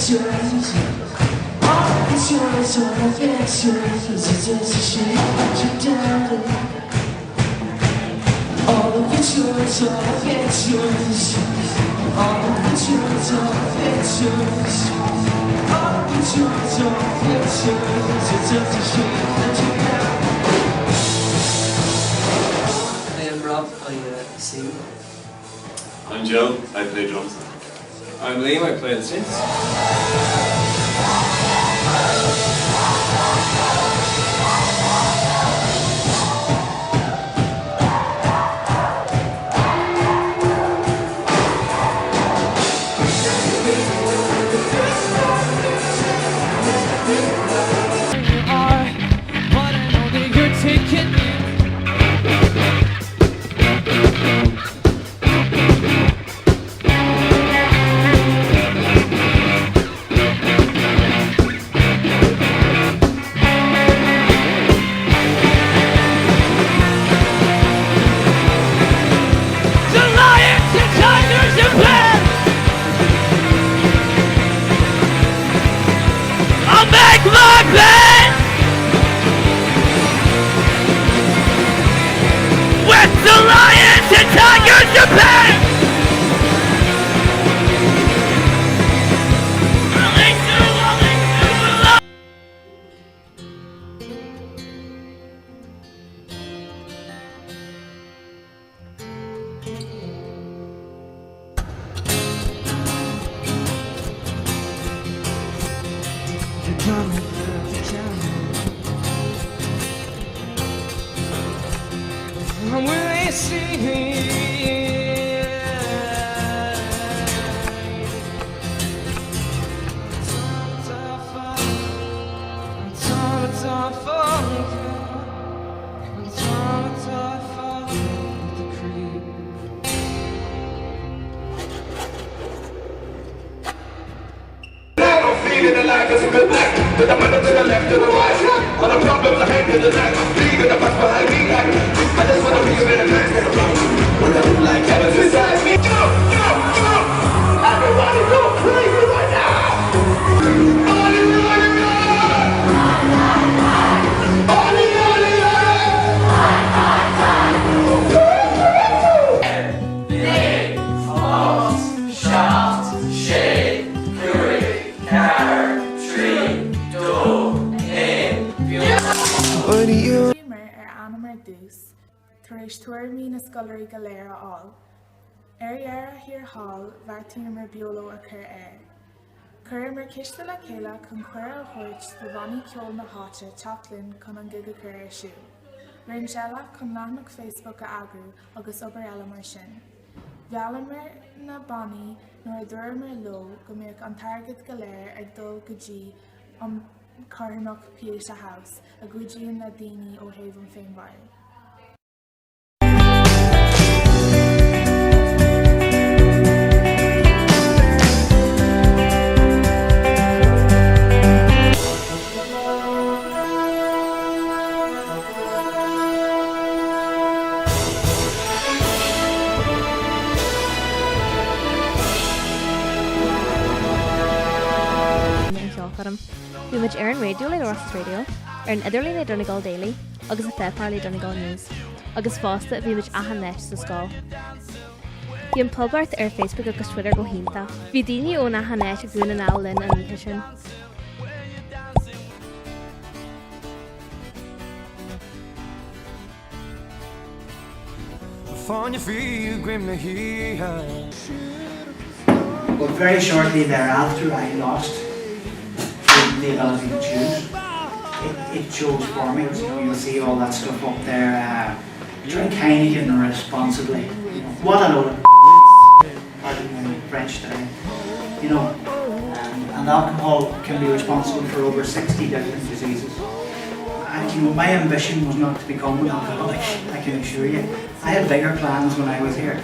pictures. All the pictures, all the pictures. It's just a shame that you're down. All the pictures, all the pictures. All the pictures, all the pictures. All the pictures, all the pictures. It's just a shame that you're down. I am Rob, I uh, sing. I'm Joe, I play drums. I'm Liam, I play the synths. You are, but I know that you're taking me. The lions and tigers and bears. I'll make my bed with the lions and tigers and bears. I'm feeling alive, it's a good night. To the middle, to the left, to the right. All the problems I hate to the night. Leaving the past behind me like I just wanna be a better man. When I look like heaven's inside me. Go, go, go! Everybody go crazy right now! Ollie, ollie, ollie! Ollie, ollie, ollie! Bhíomar ar ainm ar dtús, tar éis tuairimí na scoláirí go léir a fháil. Ar dheireadh thiar thall, bheartaíomar Beolo a chur air. Chuireamar ciste le chéile chun cuireadh a thabhairt do bhannaí ceoil na háite teacht linn chun an gig a chur ar siúl. Roinnt eile chun leathanach Facebook a eagrú agus obair eile mar sin. Mheallamar na bannaí nuair a dúramar leo go mbeadh an t-airgead go léir ag dul go dtí an carthanacht Pieta House a gcuidíonn le daoine ó thaobh an féinmharú. an cheolchoirm. Bhí muid ar an raidió le Oireachtas Radio, ar an idirlíon le Donegal Daily agus sa pháipéar le Donegal News. Agus fosta bhí muid achan áit sa scoil. Bhí an poiblíocht ar Facebook agus Twitter go hiontach. Bhí daoine ón achan áit i Dhún na nGall linn an oíche sin. Fáinne fí i gcoim na hoíche. But very shortly thereafter I lost the, the ability to choose. It, it chose for me. You know, you'll see all that stuff up there. Uh, drink Heineken responsibly. What a load of pardon my French there. You know, um, and alcohol can be responsible for over 60 different diseases. And you know, my ambition was not to become an alcoholic, I can assure you. I had bigger plans when I was here.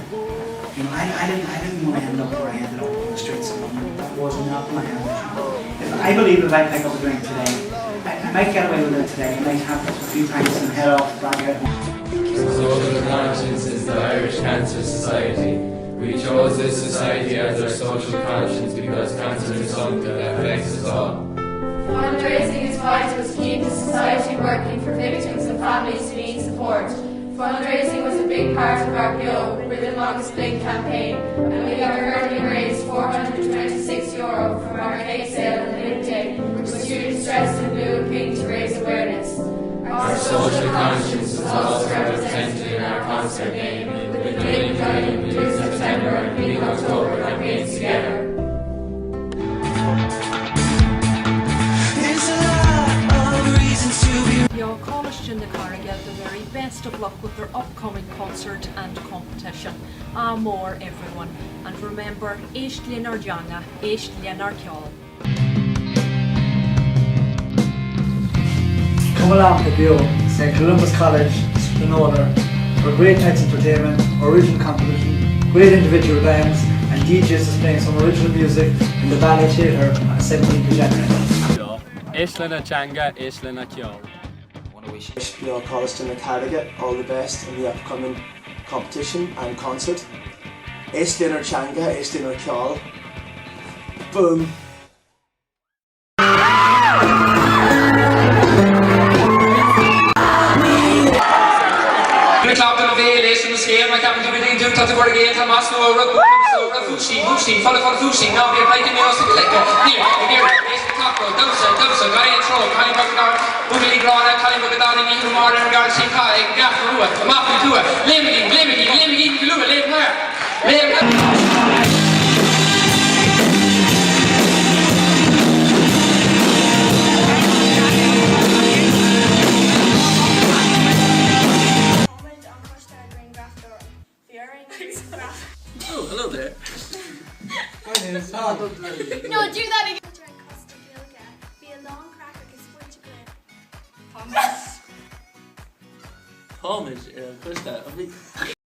You know, I, I didn't I didn't want to end up where I ended up on the streets of London. That was not my ambition. If I believe if I pick up a drink today, I, I might get away with it today. I might have a few pints and head off back out. So the conscience is the Irish Cancer Society. We chose this society as our social conscience because cancer is something that affects us all. Fundraising is vital to keep the society working for victims and families who need support. Fundraising was a big part of our Beo Rhythm Agus Bling campaign and we have already raised €426 Euro from our cake sale in the midday, with students dressed in blue and pink to raise awareness. Our social conscience was also represented in our concert name, with the Bling joining Blue September and Pink October campaigns together. Beo Coláiste na Carraige the very best of luck with their upcoming concert and competition. Ádh mór everyone and remember, éist lenár dteanga, éist lenár gceol. Come along to Beo, St Columba's College, Stranorlar, for great night's entertainment, original competition, great individual bands and DJs displaying some original music in the Ballet Theatre on the 17th of January. Éist lenár dteanga, éist lenár gceol. Wish Beo Coláiste na Carraige all the best in the upcoming competition and concert. Éist lenár dteanga, éist lenár gceol. Boom! Táimid an coiste grianghrafadóireacht. Bhí orainn grianghraf. Oh, hello there. No, do that again. Ar an Coiste Gaeilge, bhí a lán craic agus baint againn. Táimid ar an coiste.